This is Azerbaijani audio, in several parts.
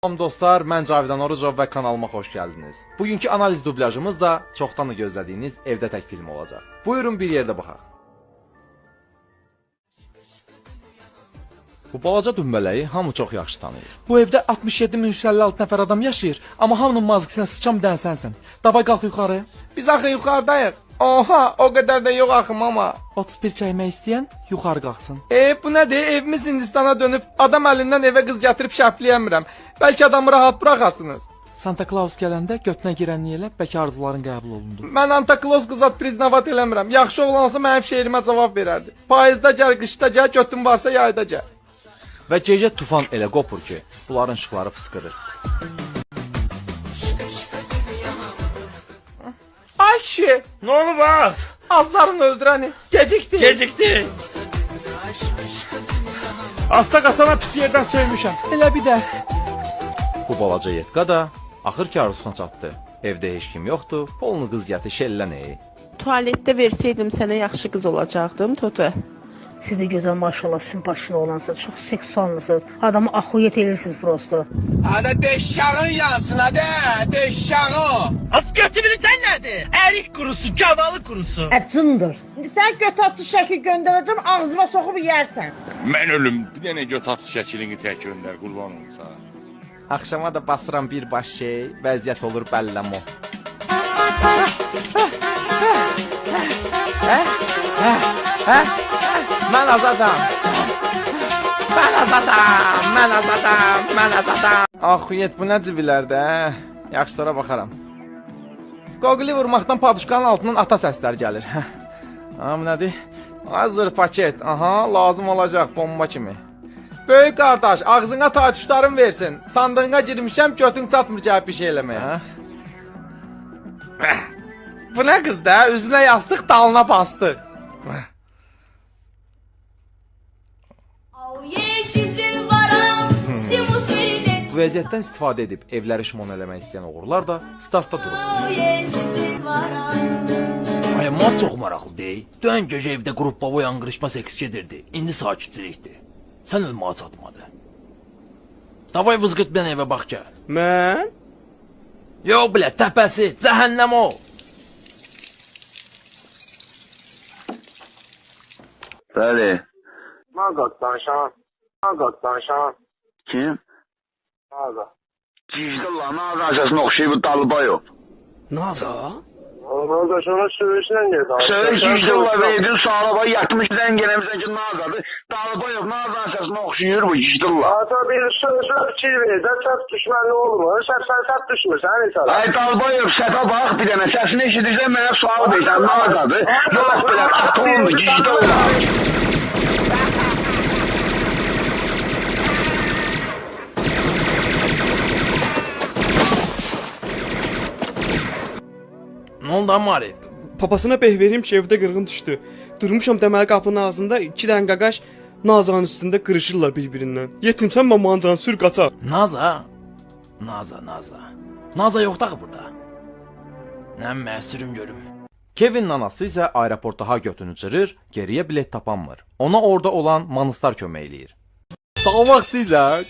Salam dostlar, mən Cavidan Orucov və kanalıma xoş gəldiniz. Bugünkü analiz dublyajımız da çoxdan gözlədiyiniz Evdə Tək filmi olacaq. Buyurun bir yerdə baxaq. Bu balaca dümbələyi hamı çox yaxşı tanıyır. Bu evdə 67356 nəfər adam yaşayır, amma hamının mazqisine sıçan bir dənə sənsən. Davay qalx yuxarı. Biz axı yuxarıdayıq. Oha, o qədər də yox axı mama. 31 çəkmək istəyən yuxarı qalxsın. Bu nədir? Evimiz Hindistana dönüb, adam əlindən evə qız gətirib şəpləyəmirəm. Bəlkə adamı rahat buraxasınız. Santa Claus gələndə götünə girənlik elə, bəlkə arzuların qəbul olundu. Mən Anta Claus qızat priznavat eləmirəm. Yaxşı oğlan olsa mənim şeirimə cavab verərdi. Payızda gəl, qışda gəl, götün varsa yayda gəl. Və gecə tufan elə qopur ki, bunların işıqları fısqırır. Ay kişi, Nə olub az? azların öldürəni gecikdi. Gecikdi. Asta qaçana pis yerdən söymüşəm. Elə bir də Bu balaca yetka da axır ki arzusuna çatdı. Evdə heç kim yoxdur, polnu qız gəti şellən ey. Tualetdə versəydim sənə yaxşı qız olacaqdım, Totu. Siz də gözəl maşallah simpaşın oğlansınız, çox seksualsınız. Adamı axuyet edirsiniz prosto. Hadi deşağın yansın hadi deşağın. Az götü bilirsən nədir? Ərik qurusu, gavalı qurusu. Əcındır. İndi sən göt atı şəkil göndərəcəm, ağzıma soxub yeyərsən. Mən ölüm. Bir dənə göt atı şəklini çək göndər qurban olum sənə. Axşama da basıram bir baş şey, vəziyyət olur bəllamo. Mən azadam. Mən azadam, mən azadam, mən azadam. Axuyet bu nə cibilərdə? Hə? Yaxşı sonra baxaram. Qoqli vurmaqdan paduşkanın altından ata səslər gəlir. Ha, bu nədir? Hazır paket. Aha, lazım olacaq bomba kimi. Böyük qardaş, ağzına taytuşlarım versin. Sandığına girmişəm, götün çatmır gəlib bir şey eləməyə. Bu nə qız da? Üzünə yastıq, dalına bastıq. Bu vəziyyətdən istifadə edib evləri şmon eləmək istəyən oğrular da startda durub. Ay, amma çox maraqlı deyil. Dünən gecə evdə qrupbavoy anqırışma seks gedirdi. İndi sakitçilikdir. Sən ölməyə çatmadı. Davay vızqıt bir dənə evə bax gəl. Mən? Yox bilə, təpəsi, cəhənnəm o. Bəli. Nazad danışan. Nazad danışan. Kim? Nazad. Cicdillah, Nazan səsinə oxşayır bu Dalbayov. Naza? Nazad sonra söyüşlə niyə danışan? Söyüş Cicdillah verdin suala bax, yatmış zəng eləmirsən ki, Nazadır. Dalbayov, Nazan səsinə oxşayır bu Cicdillah. Ata bir sözə fikir ver də səhv düşmənli olmur. Səhv sən səhv düşmürsən heç Ay Dalbayov, səhvə bax bir dənə, səsini eşidirsən mənə sual deyirsən, Nazadır. Yox belə, atomdur, Cicdillah. Nə oldu Arif? Papasına beh verim ki, evdə qırğın düşdü. Durmuşam deməli qapının ağzında iki dənə qaqaş Nazanın üstündə qırışırlar bir-birindən. Yetimsən mamancan sür qaçaq. Naza? Naza, Naza. Naza yoxdur axı burada. Nə məsürüm görüm. Kevin anası isə aeroportda ha götünü cırır, geriyə bilet tapanmır. Ona orada olan manıslar kömək eləyir. Salmaq istəyirsən?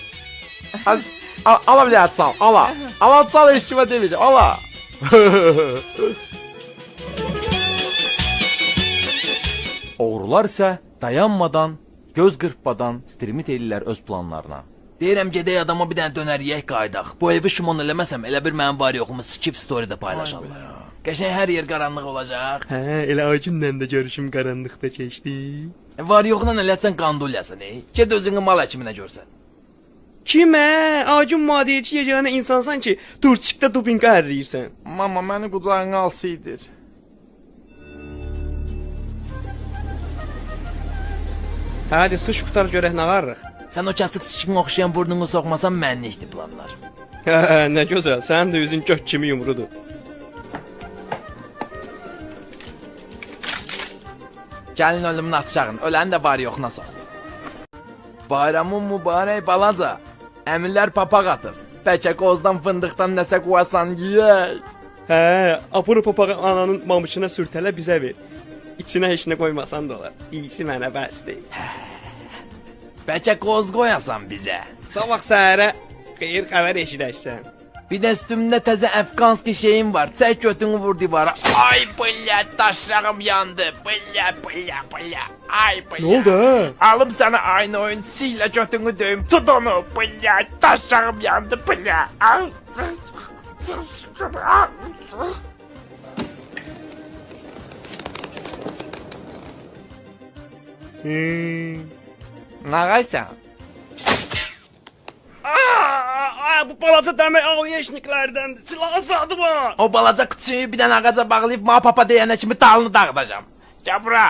Az, ala bir dənə çal, ala. Ala çal heç kimə deməyəcəm, ala. Oğrular isə dayanmadan, göz qırpmadan strimit eləyirlər öz planlarına. Deyirəm gedək adama bir dənə dönər yeyək qayıdaq. Bu evi şumon eləməsəm elə bir mənim var yoxumu sikib storydə paylaşarlar. Qəşəng hər yer qaranlıq olacaq. Hə, elə o gündən də görüşüm qaranlıqda keçdi. Var yoxla elətsən qandulyasan, ey. Get özünü mal həkiminə görsən. Kimə? Acun maddiyetçi yeganə insansan ki, Turçikdə dubinka ərləyirsən. Mama məni qucağına alsaydır. Hə, hadi suş qurtar görək nə varırıq. Sən o kasıb siçkin oxşayan burnunu soxmasan mənlikdir planlar. Hə, nə gözəl, sənin də üzün gök kimi yumrudur. Gəlin ölümün atışağın, öləni də var yoxuna sox. Bayramın mübarək balaca. Əmilər papaq atıb. Bəlkə qozdan fındıqdan nəsə qoyasan yeyək. Hə, apuru papağı ananın mamışına sürtələ bizə ver. İçinə heç nə qoymasan da olar. İyisi mənə bəsdir. Bəlkə qoz qoyasan bizə. Sabah səhərə Xeyir xəbər eşidərsən. Bir də üstümdə təzə Əfqanski şeyim var. Çək götünü vur divara. Ay bля, taşrağım yandı. Bля, bля, bля. Ay bля. Nə oldu hə? Alım sana aynı oyun. Siylə götünü döyüm. Tut onu. Bля, taşrağım yandı. Bля. Al. Nağaysan? Aa, bu balaca dəmir avuyeşniklərdəndir. Silahı zadı var. O balaca küçüyü bir dənə ağaca bağlayıb ma papa deyənə kimi dalını dağıdacam. Gəl bura.